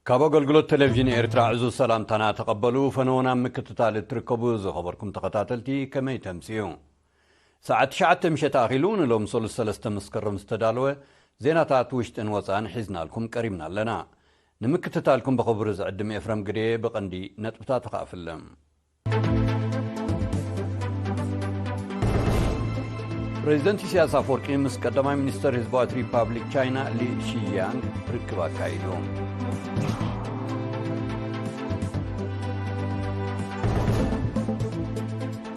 ካብ ኣገልግሎት ቴሌቪዥን ኤርትራ ዕዙዝ ሰላምታና ተቐበሉ። ፈነወ ናብ ምክትታል እትርከቡ ዝኸበርኩም ተኸታተልቲ፣ ከመይ ተምስዩ? ሰዓት ትሽዓተ ምሸት ኣኺሉ ንሎም ሰሉስ ሰለስተ መስከረም ዝተዳለወ ዜናታት ውሽጥን ወጻን ሒዝናልኩም ቀሪብና ኣለና። ንምክትታልኩም ብኽብሪ ዝዕድም ኤፍረም ግዴ። ብቐንዲ ነጥብታት ተኻፍልም። ፕሬዚደንት ኢሳያስ ኣፈወርቂ ምስ ቀዳማይ ሚኒስተር ህዝባዊት ሪፓብሊክ ቻይና ሊ ሺያንግ ርክብ ኣካይዱ።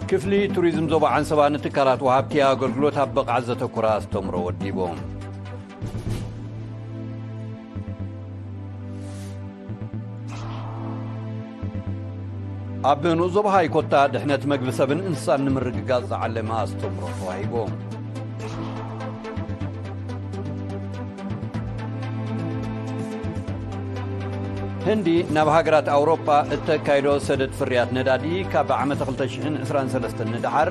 ክፍሊ ቱሪዝም ዞባ ዓንሰባ ንትካላት ወሃብቲ ኣገልግሎት ኣብ ብቕዓት ዘተኮረ ኣስተምሮ ወዲቡ። ኣብ ንኡስ ዞባ ሃይኮታ ድሕነት መግቢ ሰብን እንስሳን ንምርግጋጽ ዝዓለመ ኣስተምሮ ተዋሂቡ። ህንዲ ናብ ሃገራት ኣውሮጳ እተካይዶ ሰደድ ፍርያት ነዳዲ ካብ ዓመተ ክልተ ሽሕን ዕስራን ሰለስተን ንደሓር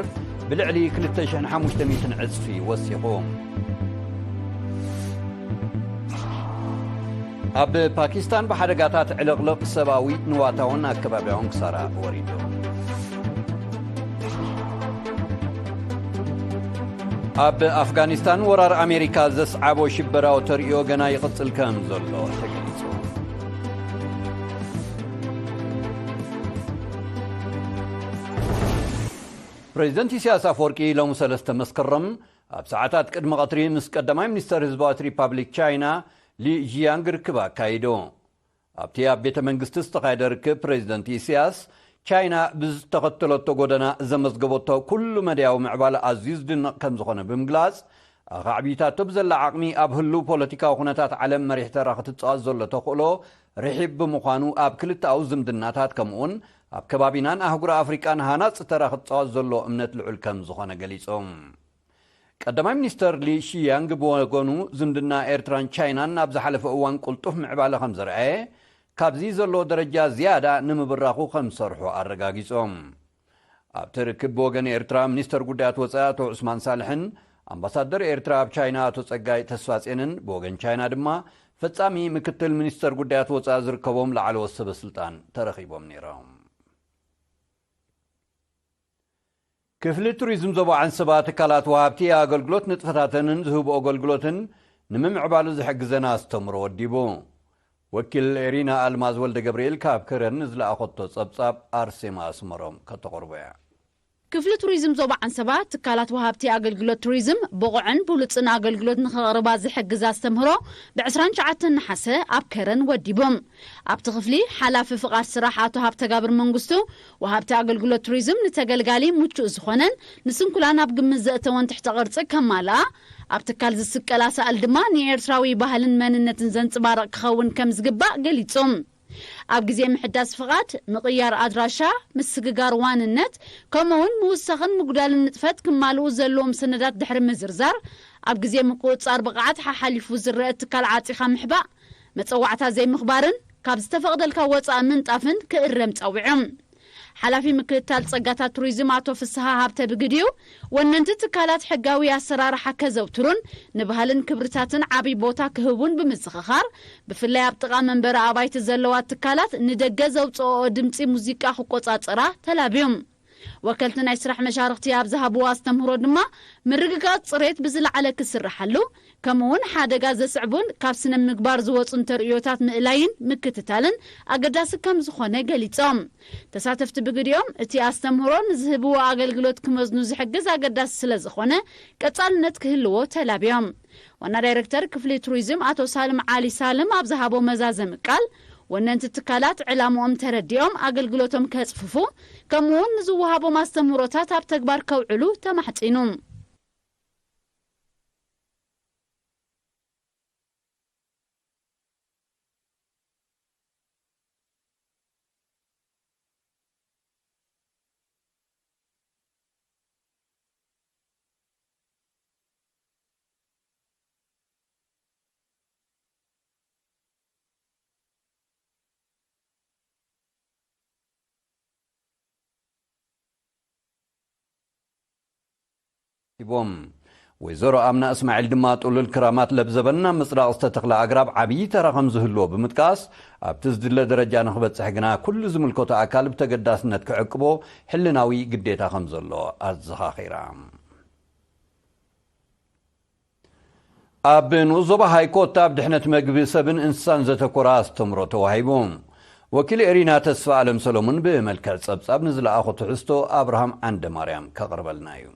ብልዕሊ ክልተ ሽሕን ሓሙሽተ ሚእትን ዕጽፊ ወሲኹ። ኣብ ፓኪስታን ብሓደጋታት ዕልቕልቕ ሰብኣዊ፣ ንዋታውን ኣከባቢያውን ክሳራ ወሪዱ። ኣብ ኣፍጋኒስታን ወራር ኣሜሪካ ዘስዓቦ ሽበራዊ ተርእዮ ገና ይቕጽል ከም ዘሎ ተገሊጹ። ፕሬዚደንት ኢሳያስ ኣፈወርቂ ሎሚ ሰለስተ መስከረም ኣብ ሰዓታት ቅድሚ ቀትሪ ምስ ቀዳማይ ሚኒስተር ህዝባዊት ሪፓብሊክ ቻይና ሊ ዢያንግ ርክብ ኣካይዱ። ኣብቲ ኣብ ቤተ መንግስቲ ዝተኻየደ ርክብ ፕሬዚደንት ኢሳያስ ቻይና ብዝተኸተለቶ ጎደና ዘመዝገበቶ ኩሉ መዳያዊ ምዕባለ ኣዝዩ ዝድነቕ ከም ዝኾነ ብምግላጽ፣ ኣኻዕቢታቶ ብዘላ ዓቕሚ ኣብ ህሉው ፖለቲካዊ ኩነታት ዓለም መሪሕ ተራ ክትጻወት ዘሎ ተኽእሎ ርሒብ ብምዃኑ ኣብ ክልተኣዊ ዝምድናታት ከምኡውን ኣብ ከባቢናን ኣህጉር ኣፍሪቃን ሃናጺ ተራ ክትጻወት ዘሎ እምነት ልዑል ከም ዝኾነ ገሊጾም። ቀዳማይ ሚኒስተር ሊ ሺያንግ ብወገኑ ዝምድና ኤርትራን ቻይናን ኣብ ዝሓለፈ እዋን ቅልጡፍ ምዕባለ ከም ዘርኣየ፣ ካብዚ ዘሎ ደረጃ ዝያዳ ንምብራኹ ከም ዝሰርሑ ኣረጋጊጾም። ኣብቲ ርክብ ብወገን ኤርትራ ሚኒስተር ጉዳያት ወጻኢ ኣቶ ዑስማን ሳልሕን ኣምባሳደር ኤርትራ ኣብ ቻይና ኣቶ ጸጋይ ተስፋጼንን ብወገን ቻይና ድማ ፈጻሚ ምክትል ሚኒስተር ጉዳያት ወጻኢ ዝርከቦም ላዕለዎት ሰበ ስልጣን ተረኺቦም ነይሮም። ክፍሊ ቱሪዝም ዞባ ዓንሰባ ትካላት ወሃብቲ ኣገልግሎት ንጥፈታተንን ዝህብኦ ኣገልግሎትን ንምምዕባሉ ዝሕግዘን ኣስተምሮ ወዲቡ። ወኪል ኤሪና ኣልማዝ ወልደ ገብርኤል ካብ ከረን ንዝለኣኸቶ ጸብጻብ ኣርሴማ ኣስመሮም ከተቕርቦ እያ። ክፍሊ ቱሪዝም ዞባ ዓንሰባ ትካላት ወሃብቲ ኣገልግሎት ቱሪዝም ብቑዕን ብሉጽን ኣገልግሎት ንኸቕርባ ዝሕግዝ ኣስተምህሮ ብ ዕስራን ትሽዓተን ነሓሰ ኣብ ከረን ወዲቡ። ኣብቲ ክፍሊ ሓላፊ ፍቓድ ስራሕ ኣቶ ሃብተጋብር መንግስቱ፣ ወሃብቲ ኣገልግሎት ቱሪዝም ንተገልጋሊ ምቹእ ዝኾነን ንስንኩላን ኣብ ግምት ዘእተወን ትሕተ ቅርጺ ከማልኣ፣ ኣብ ትካል ዝስቀል ኣሳእል ድማ ንኤርትራዊ ባህልን መንነትን ዘንጽባርቕ ክኸውን ከም ዝግባእ ገሊጹ። ኣብ ግዜ ምሕዳስ ፍቓድ፣ ምቕያር ኣድራሻ፣ ምስግጋር ዋንነት፣ ከምኡውን ምውሳኽን ምጉዳልን ንጥፈት ክማልኡ ዘለዎም ሰነዳት ድሕሪ ምዝርዛር፣ ኣብ ግዜ ምቁጽጻር ብቕዓት ሓሓሊፉ ዝረአ ትካል ዓጺኻ ምሕባእ፣ መጸዋዕታ ዘይምኽባርን ካብ ዝተፈቕደልካ ወጻኢ ምንጣፍን ክእረም ጸዊዖም። ሓላፊ ምክትታል ጸጋታት ቱሪዝም ኣቶ ፍስሃ ሃብተ ብግዲኡ፣ ወነንቲ ትካላት ሕጋዊ ኣሰራርሓ ከዘውትሩን ንባህልን ክብርታትን ዓቢ ቦታ ክህቡን ብምዝኽኻር፣ ብፍላይ ኣብ ጥቓ መንበሪ ኣባይቲ ዘለዋ ትካላት ንደገ ዘውጽኦኦ ድምጺ ሙዚቃ ክቆጻጸራ ተላብዮም። ወከልቲ ናይ ስራሕ መሻርኽቲ ኣብ ዝሃብዎ ኣስተምህሮ ድማ፣ ምርግጋጽ ጽሬት ብዝለዓለ ክስርሓሉ፣ ከምኡውን ሓደጋ ዘስዕቡን ካብ ስነ ምግባር ዝወጹን ተርእዮታት ምእላይን ምክትታልን ኣገዳሲ ከም ዝኾነ ገሊጾም። ተሳተፍቲ ብግዲኦም፣ እቲ ኣስተምህሮ ንዝህብዎ ኣገልግሎት ክመዝኑ ዝሕግዝ ኣገዳሲ ስለ ዝኾነ፣ ቀጻልነት ክህልዎ ተላብዮም። ዋና ዳይረክተር ክፍሊ ቱሪዝም ኣቶ ሳልም ዓሊ ሳልም ኣብ ዝሃቦ መዛዘሚ ቃል፣ ወነንቲ ትካላት ዕላምኦም ተረዲኦም ኣገልግሎቶም ከጽፍፉ፣ ከምኡውን ንዝወሃቦም ኣስተምህሮታት ኣብ ተግባር ከውዕሉ ተማሕጺኑ። ሂቦም። ወይዘሮ ኣምና እስማዒል ድማ ጥሉል ክራማት ለብዘበን ናብ ምጽዳቕ ዝተተኽለ ኣግራብ ዓብዪ ተራ ከም ዝህልዎ ብምጥቃስ፣ ኣብቲ ዝድለ ደረጃ ንኽበጽሕ ግና ኩሉ ዝምልከቶ ኣካል ብተገዳስነት ክዕቅቦ ሕልናዊ ግዴታ ከም ዘሎ ኣዘኻኺራ። ኣብ ንኡስ ዞባ ሃይኮታ ኣብ ድሕነት መግቢ ሰብን እንስሳን ዘተኮረ ኣስተምሮ ተዋሂቡ። ወኪል ኤሪና ተስፋ ኣለም ሰሎሙን ብመልክዕ ጸብጻብ ንዝለኣኾ ትሕዝቶ ኣብርሃም ዓንደ ማርያም ከቕርበልና እዩ።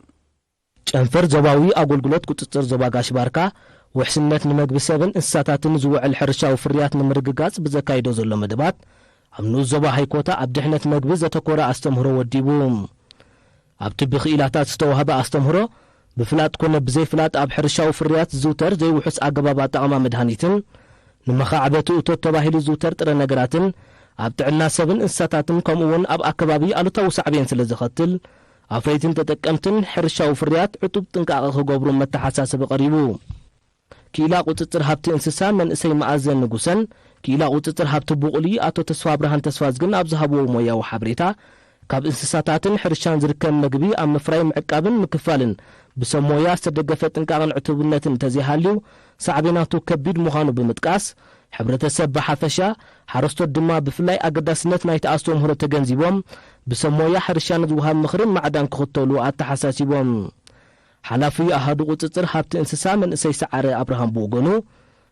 ጨንፈር ዞባዊ ኣገልግሎት ቁጽጽር ዞባ ጋሽ ባርካ፣ ውሕስነት ንመግቢ ሰብን እንስሳታትን ዝውዕል ሕርሻዊ ፍርያት ንምርግጋጽ ብዘካይዶ ዘሎ መደባት፣ ኣብ ንኡስ ዞባ ሃይኮታ ኣብ ድሕነት መግቢ ዘተኮረ ኣስተምህሮ ወዲቡ። ኣብቲ ብክኢላታት ዝተዋህበ ኣስተምህሮ፣ ብፍላጥ ኮነ ብዘይፍላጥ ኣብ ሕርሻዊ ፍርያት ዝዝውተር ዘይውሑስ ኣገባብ ኣጠቓቕማ መድሃኒትን፣ ንመኻዕበቲ እቶት ተባሂሉ ዝዝውተር ጥረ ነገራትን፣ ኣብ ጥዕና ሰብን እንስሳታትን ከምኡ እውን ኣብ ኣከባቢ ኣሉታዊ ሳዕቤን ስለ ዘኸትል፣ ኣፍረይትን ተጠቀምትን ሕርሻዊ ፍርያት ዕጡብ ጥንቃቐ ክገብሩ መተሓሳሰቢ ቀሪቡ። ክኢላ ቁጽጽር ሃብቲ እንስሳ መንእሰይ መኣዘን ንጉሰን፣ ክኢላ ቁጽጽር ሃብቲ ቡቕሊ ኣቶ ተስፋ ብርሃን ተስፋዝግን ኣብ ዝሃብዎ ሞያዊ ሓበሬታ፣ ካብ እንስሳታትን ሕርሻን ዝርከብ መግቢ ኣብ ምፍራይ ምዕቃብን ምክፋልን ብሰብ ሞያ ዝተደገፈ ጥንቃቕን ዕቱብነትን እንተዘይሃልዩ ሳዕቤናቱ ከቢድ ምዃኑ ብምጥቃስ፣ ሕብረተሰብ ብሓፈሻ፣ ሓረስቶት ድማ ብፍላይ ኣገዳስነት ናይቲ ኣስተምህሮ ተገንዚቦም ብሰብ ሞያ ሕርሻ ንዝወሃብ ምኽርን ማዕዳን ክኽተሉ ኣተሓሳሲቦም። ሓላፊ ኣሃዱ ቁጽጽር ሃብቲ እንስሳ መንእሰይ ሰዓረ ኣብርሃም ብወገኑ፣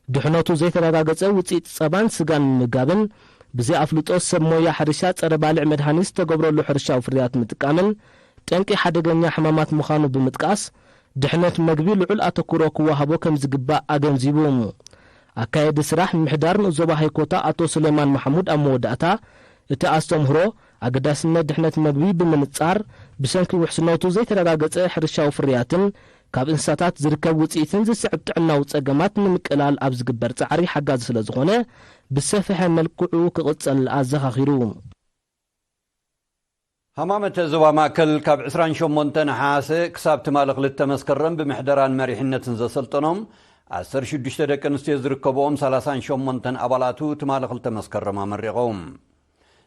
ድሕነቱ ዘይተረጋገጸ ውጽኢት ጸባን ስጋን ምምጋብን ብዘይ ኣፍልጦ ሰብ ሞያ ሕርሻ ጸረ ባልዕ መድሃኒት ዝተገብረሉ ሕርሻዊ ፍርያት ምጥቃምን ጠንቂ ሓደገኛ ሕማማት ምዃኑ ብምጥቃስ፣ ድሕነት መግቢ ልዑል ኣተኩሮ ክወሃቦ ከም ዝግባእ ኣገንዚቡ። ኣካየዲ ስራሕ ምምሕዳር ንኡስ ዞባ ሃይኮታ ኣቶ ሱሌማን መሓሙድ ኣብ መወዳእታ፣ እቲ ኣስተምህሮ ኣገዳስነት ድሕነት መግቢ ብምንጻር፣ ብሰንኪ ውሕስነቱ ዘይተረጋገጸ ሕርሻዊ ፍርያትን ካብ እንስሳታት ዝርከብ ውጽኢትን ዝስዕብ ጥዕናዊ ጸገማት ንምቅላል ኣብ ዝግበር ጻዕሪ ሓጋዚ ስለ ዝኾነ፣ ብዝሰፍሐ መልክዑ ክቕጸል ኣዘኻኺሩ። ሃማመተ ዞባ ማእከል ካብ ዕስራን ሸሞንተ ነሓሰ ክሳብ ትማሊ ክልተ መስከረም ብምሕደራን መሪሕነትን ዘሰልጠኖም ዓሰርተ ሽዱሽተ ደቂ ኣንስትዮ ዝርከብኦም ሰላሳን ሸሞንተን ኣባላቱ ትማሊ ክልተ መስከረም ኣመሪቖም።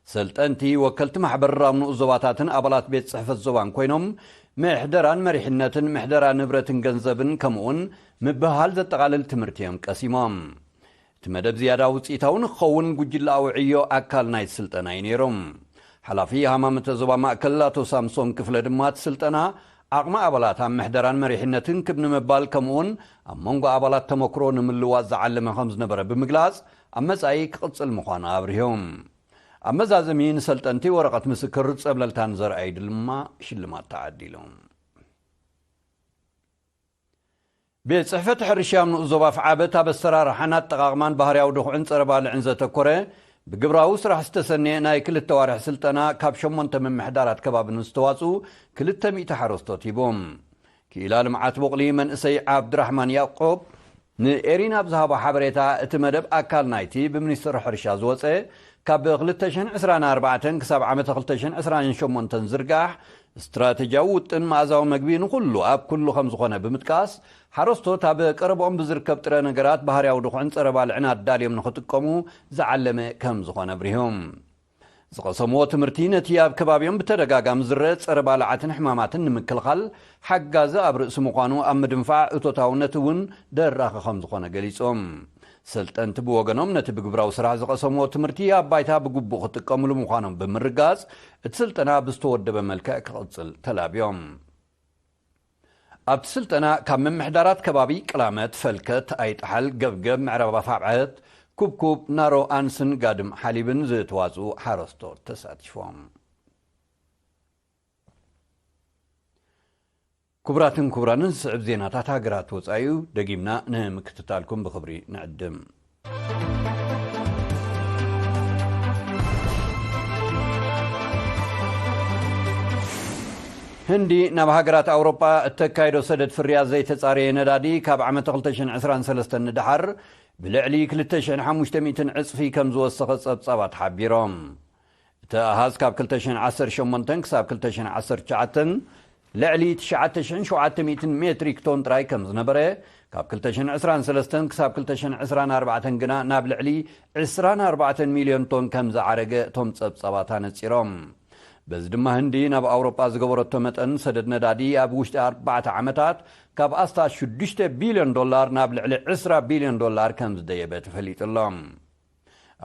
ሰልጠንቲ ወከልቲ ማሕበር ኣብ ንኡስ ዞባታትን ኣባላት ቤት ጽሕፈት ዞባን ኮይኖም ምሕደራን መሪሕነትን ምሕደራ ንብረትን ገንዘብን ከምኡውን ምብህሃል ዘጠቓልል ትምህርቲ እዮም ቀሲሞም። እቲ መደብ ዝያዳ ውፅኢታዊ ንክኸውን ጉጅለኣዊ ዕዮ ኣካል ናይቲ ስልጠና እዩ ነይሩ። ሓላፊ ሃማመተ ዞባ ማእከል ኣቶ ሳምሶን ክፍለ ድማ እቲ ስልጠና ዓቕሚ ኣባላት ኣብ ምሕደራን መሪሕነትን ክብ ንምባል ከምኡውን ኣብ መንጎ ኣባላት ተመክሮ ንምልዋጥ ዝዓለመ ከም ዝነበረ ብምግላፅ ኣብ መፃኢ ክቕፅል ምዃኑ ኣብሪሆም። ኣብ መዛዘሚ ንሰልጠንቲ ወረቐት ምስክር ፀብለልታን ዘርኣዩ ድማ ሽልማት ተዓዲሉ። ቤት ጽሕፈት ሕርሻ ኣብ ንኡስ ዞባ ኣፍዓበት ኣብ ኣሰራርሓን ኣጠቓቕማን ባህርያዊ ድኹዕን ጸረ ባልዕን ዘተኮረ ብግብራዊ ስራሕ ዝተሰነየ ናይ ክልተ ዋርሕ ስልጠና ካብ ሸሞንተ ምምሕዳራት ከባቢ ንዝተዋጽኡ ክልተ ሚእቲ ሓረስቶት ሂቦም። ክኢላ ልምዓት ቦቕሊ መንእሰይ ዓብድራሕማን ያዕቆብ ንኤሪና ኣብ ዝሃቦ ሓበሬታ፣ እቲ መደብ ኣካል ናይቲ ብሚኒስትሪ ሕርሻ ዝወጸ ካብ ክልተ ሽሕን ዕስራን ኣርባዕተን ክሳብ ዓመተ ክልተ ሽሕን ዕስራን ሸሞንተን ዝርጋሕ ስትራተጂያዊ ውጥን መኣዛዊ መግቢ ንኹሉ ኣብ ኩሉ ከም ዝኾነ ብምጥቃስ፣ ሓረስቶት ኣብ ቀረብኦም ብዝርከብ ጥረ ነገራት ባህርያዊ ድኹዕን ጸረ ባልዕን ኣዳልዮም ንኽጥቀሙ ዝዓለመ ከም ዝኾነ ኣብሪሆም። ዝቐሰምዎ ትምህርቲ ነቲ ኣብ ከባቢኦም ብተደጋጋሚ ዝረአ ጸረ ባልዓትን ሕማማትን ንምክልኻል ሓጋዚ ኣብ ርእሲ ምዃኑ ኣብ ምድንፋዕ እቶታውነት እውን ደራኺ ከም ዝኾነ ገሊጾም። ሰልጠንቲ ብወገኖም ነቲ ብግብራዊ ስራሕ ዝቐሰምዎ ትምህርቲ ኣብ ባይታ ብግቡእ ክጥቀምሉ ምዃኖም ብምርጋጽ እቲ ስልጠና ብዝተወደበ መልክዕ ክቕጽል ተላብዮም። ኣብቲ ስልጠና ካብ ምምሕዳራት ከባቢ ቅላመት፣ ፈልከት፣ ኣይጠሓል፣ ገብገብ፣ ምዕራብ ኣፍዓበት፣ ኩብኩብ፣ ናሮ ኣንስን ጋድም ሓሊብን ዝተዋፅኡ ሓረስቶት ተሳቲፎም። ክቡራትን ክቡራንን ዝስዕብ ዜናታት ሃገራት ወፃኢ እዩ። ደጊምና ንምክትታልኩም ብኽብሪ ንዕድም። ህንዲ ናብ ሃገራት ኣውሮጳ እተካይዶ ሰደድ ፍርያት ዘይተጻረየ ነዳዲ ካብ ዓመት ክልተ ሽሕን ዕስራን ሰለስተን ንደሓር ብልዕሊ ክልተ ሽሕን ሓሙሽተ ሚእትን ዕጽፊ ከም ዝወሰኸ ጸብጻባት ሓቢሮም። እቲ ኣሃዝ ካብ ክልተ ሽሕን ዓሰርተ ሸሞንተን ክሳብ ክልተ ሽሕን ዓሰርተ ትሽዓተን ልዕሊ ትሽዓተ ሽሕን ሸውዓተ ሚእትን ሜትሪክ ቶን ጥራይ ከም ዝነበረ፣ ካብ ክልተ ሽሕን ዕስራን ሰለስተን ክሳብ ክልተ ሽሕን ዕስራን ኣርባዕተን ግና ናብ ልዕሊ ዕስራን ኣርባዕተን ሚልዮን ቶን ከም ዝዓረገ እቶም ጸብጻባት ኣነጺሮም። በዚ ድማ ህንዲ ናብ ኣውሮጳ ዝገበረቶ መጠን ሰደድ ነዳዲ ኣብ ውሽጢ ኣርባዕተ ዓመታት ካብ ኣስታት ሽዱሽተ ቢልዮን ዶላር ናብ ልዕሊ ዕስራ ቢልዮን ዶላር ከም ዝደየበ ተፈሊጡ ኣሎ።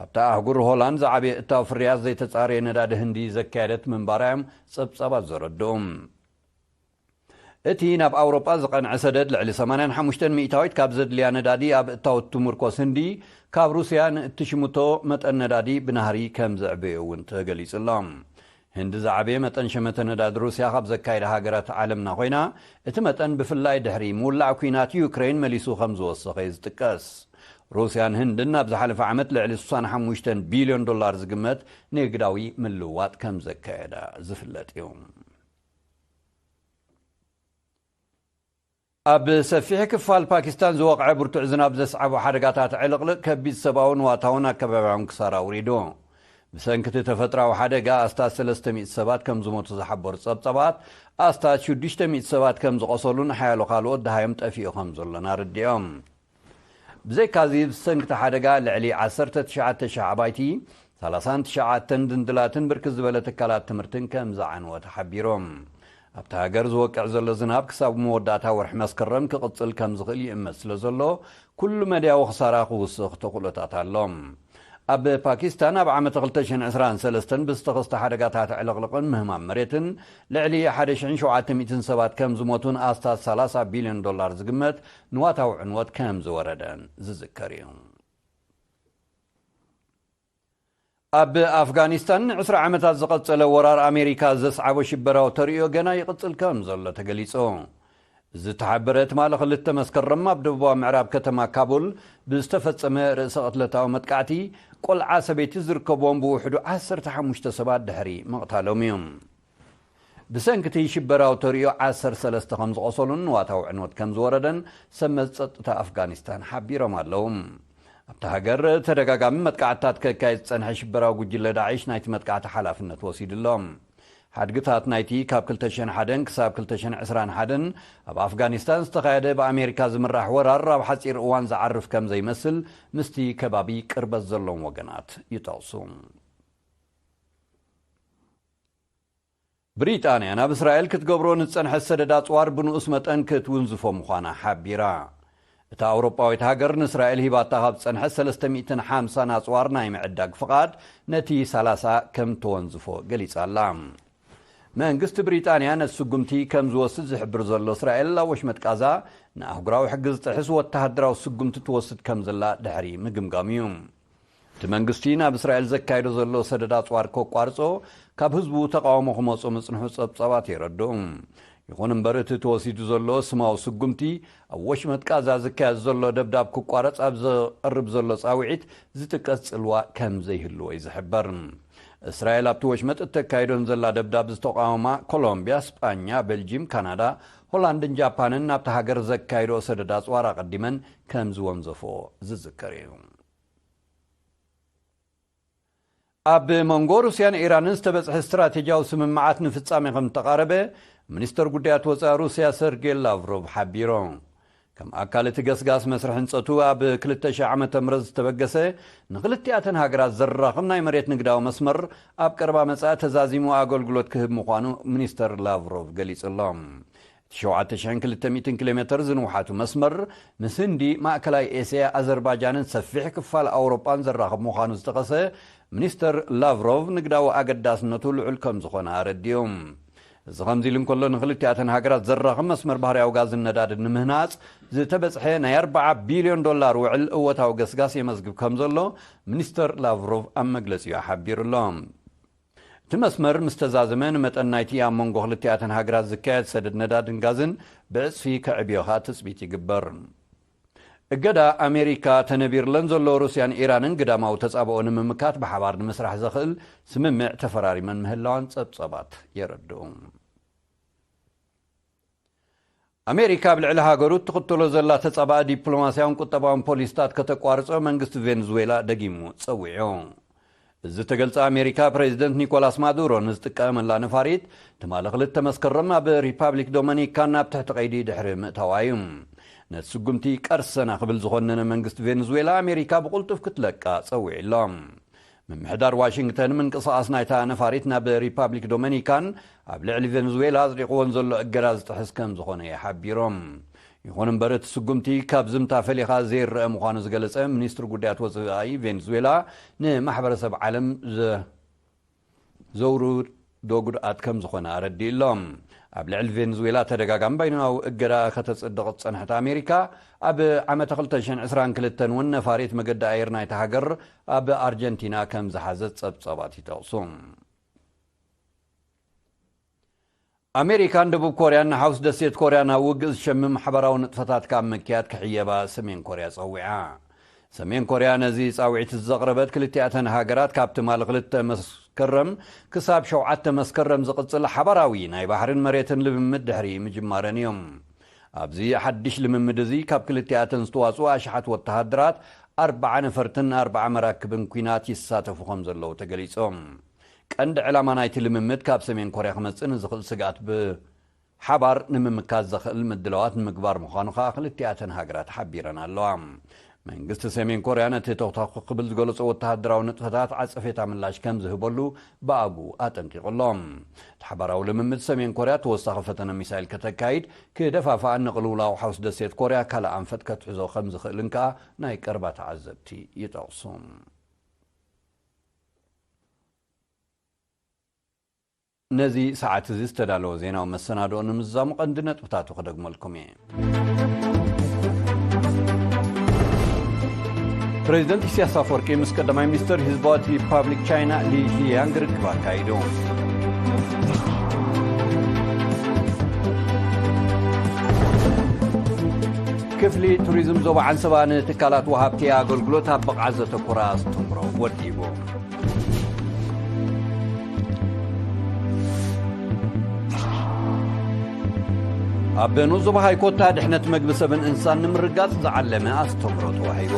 ኣብታ ኣህጉር ሆላንድ ዝዓበየ እታው ፍርያት ዘይተጻረየ ነዳዲ ህንዲ ዘካየደት ምንባራ እዮም ጸብጻባት ዘረድኡ። እቲ ናብ ኣውሮጳ ዝቐንዐ ሰደድ ልዕሊ ሰማንያን ሓሙሽተን ሚእታዊት ካብ ዘድልያ ነዳዲ ኣብ እታወት ትምርኮስ ህንዲ ካብ ሩስያ ንእትሽምቶ መጠን ነዳዲ ብናህሪ ከም ዘዕበዮ እውን ተገሊጹ ኣሎ። ህንዲ ዝዓበየ መጠን ሸመተ ነዳዲ ሩስያ ካብ ዘካየዳ ሃገራት ዓለምና ኮይና፣ እቲ መጠን ብፍላይ ድሕሪ ምውላዕ ኲናት ዩክሬን መሊሱ ከም ዝወሰኸ እዩ ዝጥቀስ። ሩስያን ህንድን ኣብ ዝሓለፈ ዓመት ልዕሊ ስሳን ሓሙሽተን ቢልዮን ዶላር ዝግመት ንግዳዊ ምልውዋጥ ከም ዘካየዳ ዝፍለጥ እዩ። ኣብ ሰፊሕ ክፋል ፓኪስታን ዝወቕዐ ብርቱዕ ዝናብ ዘስዓቦ ሓደጋታት ዕልቕልቕ ከቢድ ሰብኣውን ዋታውን ኣከባቢያውን ክሳራ ኣውሪዱ። ብሰንኪ እቲ ተፈጥራዊ ሓደጋ ኣስታት ሰለስተ ሚእቲ ሰባት ከም ዝሞቱ ዝሓበሩ ጸብጻባት፣ ኣስታት ሽዱሽተ ሚእቲ ሰባት ከም ዝቖሰሉን ሓያሎ ካልኦት ደሃዮም ጠፊኡ ከም ዘሎን ኣረዲኦም። ብዘይካዚ፣ ብሰንኪ እቲ ሓደጋ ልዕሊ ዓሰርተ ትሽዓተ ሽሕ ኣባይቲ፣ ሰላሳን ትሽዓተን ድንድላትን ብርክት ዝበለ ትካላት ትምህርትን ከም ዝዓንወ ተሓቢሩ። ኣብታ ሃገር ዝወቅዕ ዘሎ ዝናብ ክሳብ መወዳእታ ወርሒ መስከረም ክቕጽል ከም ዝኽእል ይእመት ስለ ዘሎ፣ ኩሉ መድያዊ ክሳራ ክውስኽ ተኽእሎታት ኣሎ። ኣብ ፓኪስታን ኣብ ዓመት ክልተ ሽሕን ዕስራን ሰለስተን ብዝተኸስተ ሓደጋታት ዕልቕልቕን ምህማም መሬትን ልዕሊ ሓደ ሽሕን ሸውዓተ ሚእትን ሰባት ከም ዝሞቱን ኣስታት ሰላሳ ቢልዮን ዶላር ዝግመት ንዋታዊ ዕንወት ከም ዝወረደን ዝዝከር እዩ። ኣብ ኣፍጋኒስታን ንዕስራ ዓመታት ዝቐጸለ ወራር ኣሜሪካ ዘስዓቦ ሽበራዊ ተርእዮ ገና ይቕጽል ከም ዘሎ ተገሊጹ። ዝተሓበረ ትማሊ ክልተ መስከረም ኣብ ደቡባዊ ምዕራብ ከተማ ካቡል ብዝተፈጸመ ርእሰ ቅትለታዊ መጥቃዕቲ፣ ቆልዓ ሰበይቲ ዝርከብዎም ብውሕዱ ዓሰርተ ሓሙሽተ ሰባት ድሕሪ ምቕታሎም እዩ። ብሰንኪ እቲ ሽበራዊ ተርእዮ ዓሰርተ ሰለስተ ከም ዝቖሰሉን ንዋታዊ ዕንወት ከም ዝወረደን ሰመዝ ጸጥታ ኣፍጋኒስታን ሓቢሮም ኣለዉ። ኣብታ ሃገር ተደጋጋሚ መጥቃዕትታት ከካይድ ዝጸንሐ ሽበራዊ ጉጅለ ዳዒሽ ናይቲ መጥቃዕቲ ሓላፍነት ወሲዱ ኣሎ። ሓድግታት ናይቲ ካብ ክልተ ሽሕን ሓደን ክሳብ ክልተ ሽሕን ዕስራን ሓደን ኣብ ኣፍጋኒስታን ዝተኻየደ ብኣሜሪካ ዝምራሕ ወራር ኣብ ሓጺር እዋን ዝዓርፍ ከም ዘይመስል ምስቲ ከባቢ ቅርበት ዘለዎም ወገናት ይጠቕሱ። ብሪጣንያ ናብ እስራኤል ክትገብሮ ንዝጸንሐት ሰደድ ኣጽዋር ብንኡስ መጠን ክትውንዝፎ ምዃና ሓቢራ። እታ ኣውሮጳዊት ሃገር ንእስራኤል ሂባታ ካብ ዝጸንሐት ሰለስተ ሚእትን ሓምሳን ኣጽዋር ናይ ምዕዳግ ፍቓድ ነቲ ሰላሳ ከም ተወንዝፎ ገሊጻ ኣላ። መንግስቲ ብሪጣንያ ነቲ ስጉምቲ ከም ዝወስድ ዝሕብር ዘሎ እስራኤል ኣብ ወሽመጥ ቃዛ ንኣህጉራዊ ሕጊ ዝጥሕስ ወተሃደራዊ ስጉምቲ ትወስድ ከም ዘላ ድሕሪ ምግምጋም እዩ። እቲ መንግስቲ ናብ እስራኤል ዘካይዶ ዘሎ ሰደድ ኣጽዋር ከቋርጾ ካብ ህዝቡ ተቃውሞ ክመጾ ምጽንሑ ጸብጻባት የረድኡ። ይኹን እምበር እቲ ተወሲዱ ዘሎ ስማዊ ስጉምቲ ኣብ ወሽመጥ ቃዛ ዝካየድ ዘሎ ደብዳብ ክቋረጽ ኣብ ዘቐርብ ዘሎ ጻውዒት ዝጥቀስ ጽልዋ ከም ዘይህልዎ እዩ ዝሕበር። እስራኤል ኣብቲ ወሽመጥ እተካይዶን ዘላ ደብዳብ ዝተቃወማ ኮሎምቢያ፣ ስጳኛ፣ ቤልጂም፣ ካናዳ፣ ሆላንድን ጃፓንን ናብቲ ሃገር ዘካይዶ ሰደድ ኣጽዋር ኣቐዲመን ከም ዝወንዘፎ ዝዝከር እዩ። ኣብ መንጎ ሩስያን ኢራንን ዝተበጽሐ ስትራቴጂያዊ ስምምዓት ንፍጻሜ ከም ተቓረበ ሚኒስተር ጉዳያት ወጻኢ ሩስያ ሰርጌ ላቭሮቭ ሓቢሮ። ከም ኣካል እቲ ገስጋስ መስርሕ ህንጸቱ ኣብ ክልተ ሽሕ ዓመተ ምህረት ዝተበገሰ ንክልቲኣተን ሃገራት ዘራኽብ ናይ መሬት ንግዳዊ መስመር ኣብ ቀረባ መጻኢ ተዛዚሙ ኣገልግሎት ክህብ ምዃኑ ሚኒስተር ላቭሮቭ ገሊጹ ኣሎ። እቲ ሸውዓተ ሽሕን ክልተ ሚእትን ኪሎ ሜተር ዝንውሓቱ መስመር ምስ ህንዲ፣ ማእከላይ ኤስያ፣ ኣዘርባጃንን ሰፊሕ ክፋል ኣውሮጳን ዘራኽብ ምዃኑ ዝጠቐሰ ሚኒስተር ላቭሮቭ፣ ንግዳዊ ኣገዳስነቱ ልዑል ከም ዝኾነ ኣረዲኡ። እዚ ከምዚ ኢሉ እንከሎ፣ ንክልቲኣተን ሃገራት ዘራኽብ መስመር ባህርያዊ ጋዝን ነዳድን ንምህናጽ ዝተበጽሐ ናይ ኣርብዓ ቢልዮን ዶላር ውዕል እወታዊ ገስጋስ የመዝግብ ከም ዘሎ ሚኒስተር ላቭሮቭ ኣብ መግለጺኡ ሓቢሩ ኣሎ። እቲ መስመር ምስ ተዛዘመ፣ ንመጠን ናይቲ ኣብ መንጎ ክልቲኣተን ሃገራት ዝካየድ ሰደድ ነዳድን ጋዝን ብዕጽፊ ከዕብዮ ከኣ ትጽቢት ይግበር። እገዳ ኣሜሪካ ተነቢርለን ዘሎ ሩስያን ኢራንን ግዳማዊ ተጻብኦ ንምምካት ብሓባር ንምስራሕ ዘኽእል ስምምዕ ተፈራሪመን ምህላዋን ጸብጸባት የረድኡ። ኣሜሪካ ኣብ ልዕሊ ሃገሩ እትኽተሎ ዘላ ተጻባኢ ዲፕሎማስያውን ቁጠባውን ፖሊሲታት ከተቋርጾ መንግስቲ ቬንዙዌላ ደጊሙ ጸዊዑ። እዚ ተገልጸ ኣሜሪካ ፕሬዚደንት ኒኮላስ ማዱሮ ንዝጥቀመላ ነፋሪት ትማሊ ክልተ መስከረም ኣብ ሪፓብሊክ ዶሚኒካን ናብ ትሕቲ ቀይዲ ድሕሪ ምእታዋ እዩ። ነቲ ስጉምቲ ቀርሰና ክብል ዝኾነነ መንግስቲ ቬንዙዌላ ኣሜሪካ ብቕልጡፍ ክትለቃ ጸዊዑ ኣሎ። ምምሕዳር ዋሽንግተን ምንቅስቓስ ናይታ ነፋሪት ናብ ሪፓብሊክ ዶሚኒካን ኣብ ልዕሊ ቬንዙዌላ ኣጽዲቕዎን ዘሎ እገዳ ዝጥሕስ ከም ዝኾነ ሓቢሮም። ይኹን እምበር እቲ ስጉምቲ ካብ ዝምታ ፈሊኻ ዘይረአ ምዃኑ ዝገለጸ ሚኒስትሪ ጉዳያት ወጻኢ ቬንዙዌላ ንማሕበረሰብ ዓለም ዘ ዘውርዶ ጉድኣት ከም ዝኾነ ኣረዲእሎም። ኣብ ልዕሊ ቬንዙዌላ ተደጋጋሚ ባይናዊ እገዳ ከተጽድቕ ዝጸንሐት ኣሜሪካ፣ ኣብ ዓመተ ክልተ ሽሕን ዕስራን ክልተን እውን ነፋሪት መገዲ ኣየር ናይታ ሃገር ኣብ ኣርጀንቲና ከም ዝሓዘት ጸብጻባት ይጠቕሱ። ኣሜሪካን ደቡብ ኮርያን ንሓውስ ደሴት ኮርያ ናብ ውግእ ዝሸምም ሓባራዊ ንጥፈታት ካብ ምክያድ ክሕየባ ሰሜን ኮርያ ጸዊዓ። ሰሜን ኮርያ ነዚ ጻውዒት ዘቕረበት ክልቲኣተን ሃገራት ካብ ትማሊ ክልተ መስከረም ክሳብ ሸውዓተ መስከረም ዝቕጽል ሓባራዊ ናይ ባሕርን መሬትን ልምምድ ድሕሪ ምጅማረን እዮም። ኣብዚ ሓድሽ ልምምድ እዚ ካብ ክልቲኣተን ዝተዋጽኡ ኣሽሓት ወተሃደራት ኣርብዓ ነፈርትን ኣርብዓ መራክብን ኲናት ይሳተፉ ከም ዘለዉ ተገሊጾም። ቀንዲ ዕላማ ናይቲ ልምምድ ካብ ሰሜን ኮርያ ክመጽእ ንዝኽእል ስግኣት ብ ሓባር ንምምካት ዘኽእል ምድላዋት ንምግባር ምዃኑ ከኣ ክልቲኣተን ሃገራት ሓቢረን ኣለዋ። መንግስቲ ሰሜን ኮርያ ነቲ ተኹታኹ ክብል ዝገለጾ ወተሃደራዊ ንጥፈታት ዓጸፌታ ምላሽ ከም ዝህበሉ ብኣግኡ ኣጠንቂቑ ኣሎ። እቲ ሓባራዊ ልምምድ ሰሜን ኮርያ ተወሳኺ ፈተነ ሚሳይል ከተካይድ ክደፋፍኣን ንቕልውላው ሓውስ ደሴት ኮርያ ካልእ ኣንፈት ከትሕዞ ከም ዝኽእልን ከኣ ናይ ቀረባ ተዓዘብቲ ይጠቕሱ። ነዚ ሰዓት እዚ ዝተዳለወ ዜናዊ መሰናድኦ ንምዝዛሙ ቀንዲ ነጥብታቱ ክደግመልኩም እየ። ፕሬዚደንት ኢሳያስ ኣፈወርቂ ምስ ቀዳማይ ሚኒስትር ህዝባዊት ሪፓብሊክ ቻይና ሊ ሺያንግ ርክብ ኣካይዱ። ክፍሊ ቱሪዝም ዞባ ዓንሰባ ንትካላት ወሃብቲ ኣገልግሎት ኣብ ብቕዓት ዘተኮረ ኣስተምህሮ ወዲቡ። ኣብ ንኡስ ዞባ ሃይኮታ ድሕነት መግቢ ሰብን እንስሳን ንምርጋጽ ዝዓለመ ኣስተምህሮ ተዋሂቡ።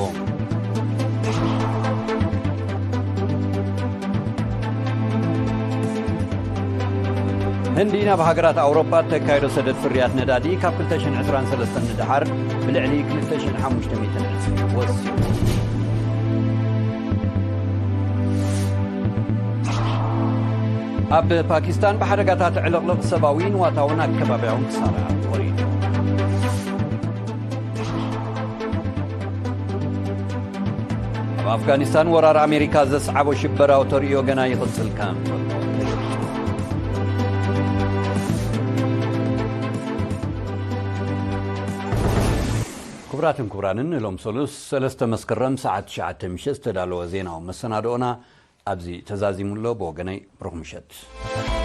ህንዲ ናብ ሃገራት ኣውሮጳ እተካየዶ ሰደድ ፍርያት ነዳዲ ካብ ክልተ ሽሕን ዕስራን ሰለስተን ንደሓር ብልዕሊ ክልተ ሽሕን ሓሙሽተ ሚእትን ዕጽፊ ወሲኹ። ኣብ ፓኪስታን ብሓደጋታት ዕልቕልቕ ሰብኣዊ ንዋታውን ኣከባቢያውን ክሳራ ወሪዱ። ኣብ ኣፍጋኒስታን ወራር ኣሜሪካ ዘስዓቦ ሽበራዊ ተርእዮ ገና ይቕጽል ከም ዘሎ ተገሊጹ። ክቡራትን ክቡራንን፣ ንሎም ሰሉስ ሰለስተ መስከረም ሰዓት ትሽዓተ ምሸት ዝተዳለወ ዜናዊ መሰናድኦና ኣብዚ ተዛዚሙ ኣሎ። ብወገነይ ብሩኽ ምሸት።